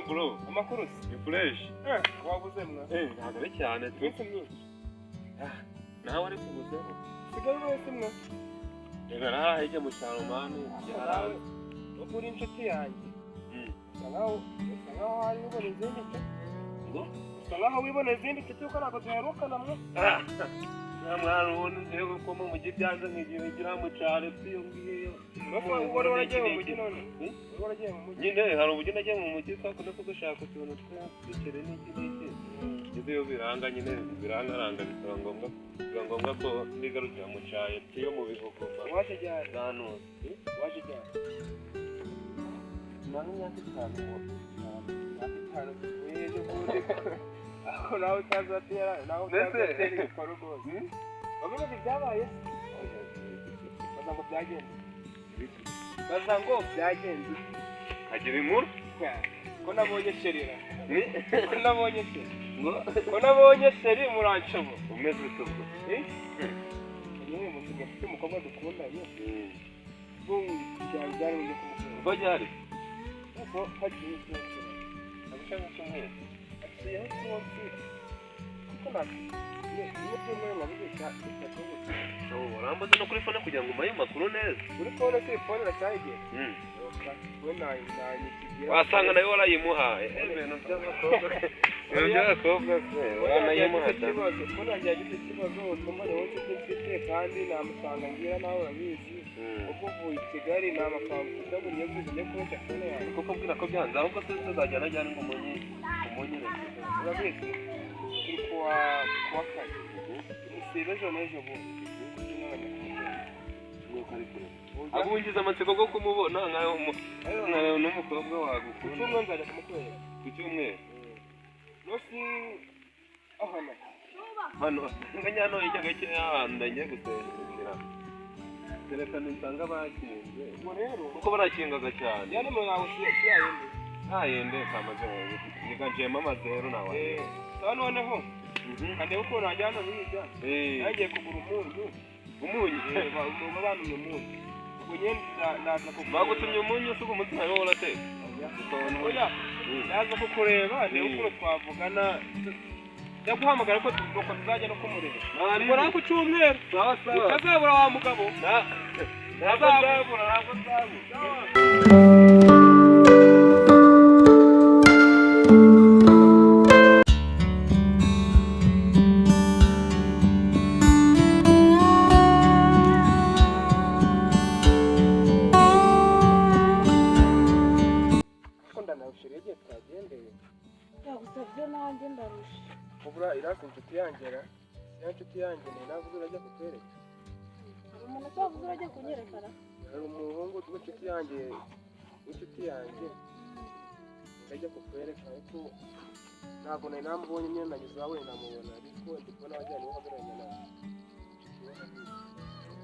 Yo bro, Amakuru se? Ni fresh. Wabuze mwa. Ntabwo ari cyane tu. Iminsi myinshi. Nawe ariko ubuzeho. Sigaye wese mwa. Reka naraha hirya mu cyaro man. Nawe ubwo uri inshuti yanjye. Usa nkaho hari wibona izindi nshuti. Ngo? Usa nkaho wibona izindi nshuti kuko ntabwo duherukana mwa. Nta mwana ubundi ngiye kuko mu mujyi byanze nkigira igira mu cyaro iyo ngiyo. Nuko ubwo waragiye mu mujyi none. Ubwo waragiye mu mujyi. Nyine hari uburyo nagiye mu mujyi twakunda ko dushaka utuntu tw'ibiceri n'iki n'iki. Ngeze iyo biranga nyine birangaranga bisaba ngombwa ko nigarukira mu cyaro iyo mu bihugu. Waje ryari? Zanuze. Waje ryari? Nta n'imyaka 5 ngo. Imyaka 5 tuvuye ejo bundi. Aho nawe utazatera nawe utazatera ibikorwa rwose. Bavuga ngo ibyabaye se? Baza ngo byagenze. Baza ngo byagenze. Agira inkuru. Ko nabonye sherira. Ko nabonye chéri. Ngo Ko nabonye chéri murancobo. Umeze ute ubwo? Eh? Nyine musigaye mfite umukobwa dukundanye. Ubwo byari byari mu kumukunda. Ubwo ryari? Kuko hagiye icyumweru. Nabishaka icyumweru. Haciyeho umunsi. Kuko ntabwo iyo byumweru nka bitatu gusa. Urambaza no kuri phone kugira ngo umaye amakuru neza. Kuri phone se phone iracyayigira. We nayikigira. Wasanga nawe warayimuhaye. Ibintu by'abakobwa. Ibintu by'abakobwa se waranayimuhaye. Ikibazo phone yanjye yagize ikibazo utuma niwe nshuti mfite kandi namusanga ngira nawe urabizi. Ubwo uvuye i Kigali nta mafaranga mfite ngo njye kuza njye kuroshya phone yanjye. Kuko mbwira ko byanze ahubwo se tuzajyana ajyana ngo umunye umunyereke. Urabizi turi kuwa kane. Musibe ejo n'ejo bundi. Nuko ari kure. Abungiza amatsiko go kumubona nkaho n'umukobwa Ku wagukunda. cyumweru nzajya kumukwereka. Ku cyumweru. Nosi ahana. Hano nganya hano hirya gake y'ahantu ndagiye gusengera. Telefone nsanga bakinze. Ubwo rero Kuko barakingaga cyane. ya nimero yawe si yayindi. Ntayende kamaze yiganjemo amazeru nawe. Sawa noneho kandebe ukuntu najya hano hirya. Nagiye kugura umunyu. Umunyu. Baba bantumye umunyu. Ubwo nyine ndaza kukureba. Bagutumye umunyu usuka umutima wowe urateka. Oya, ndaza kukureba ndebe ukuntu twavugana. Ndaguhamagara ko nuko tuzajya no kumureba. Ubwo nawe ku cyumweru Sawa sawa. utazabura wa mugabo. Ntabwo nzabura, ntabwo nzabura. Ariko ndanarusha igihe twagendeye. Yagusabye nanjye ndarusha. Ubura irasi inshuti yanjye ra. Ya nshuti yanjye ni navuze urajya kukwereka. Hari umuntu utavuze urajya kunyerekana? Hari umuhungu w'inshuti yanjye ndajya kukwereka ariko ntabwo nari namubonye nyine nanyuze aho namubona ariko ndi kubona wajyanye uhagararanye nawe.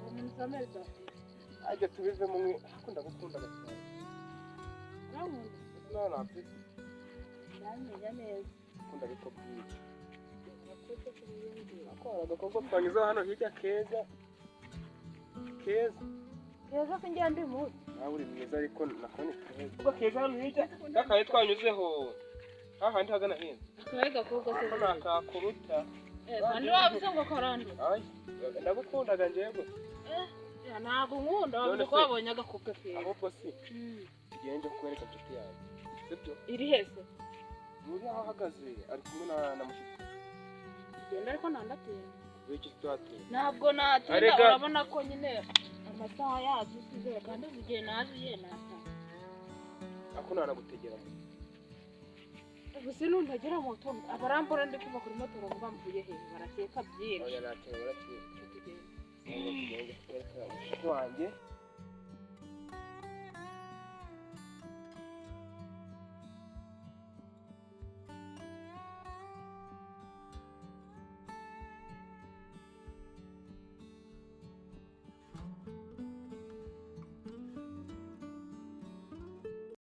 Uwo muntu utameze. Ajya tubivemo mwe ariko ndagukundaga cyane. Urankunda? Ndetse nawe nabyita Ndamenya neza. ukunda ariko bwije. Urakoze kubiyumvira. Ariko hari agakobwa twanyuzeho hano hirya keza keza. Keza se njya ndi mubi? Nawe uri mwiza ariko nako ni keza. Agakobwa keza hano hirya kakaye twanyuzeho hahandi hagana hino. Akahe gakobwa se? Ko nakakuruta. Eh, kandi wavuze ngo karanduka. Ay, ndagukundaga njyewe gusa. Eh, ntabwo nkunda wavuze None ko se- wabonye agakobwa keza. Ahubwo si tugiye nje kukwereka inshuti yanjye sibyo? Iri hese? Uri aho ahagaze ari kumwe na mushiki Genda ariko ntandatinda. w'iki tuhateye. Ntabwo natinda. Arega- Urabona ko nyine amasaha yacu size kandi uzi igihe naziye nataha. Ako nanagutegera moto. Ubu sinuntegera moto abarambura ndi kuva kuri moto bavuga mvuye he barakeka byinshi. Oya, nta kintu barakeka. Tugende. Ahubwo tugiye nje kukwereka mushiki wanjye.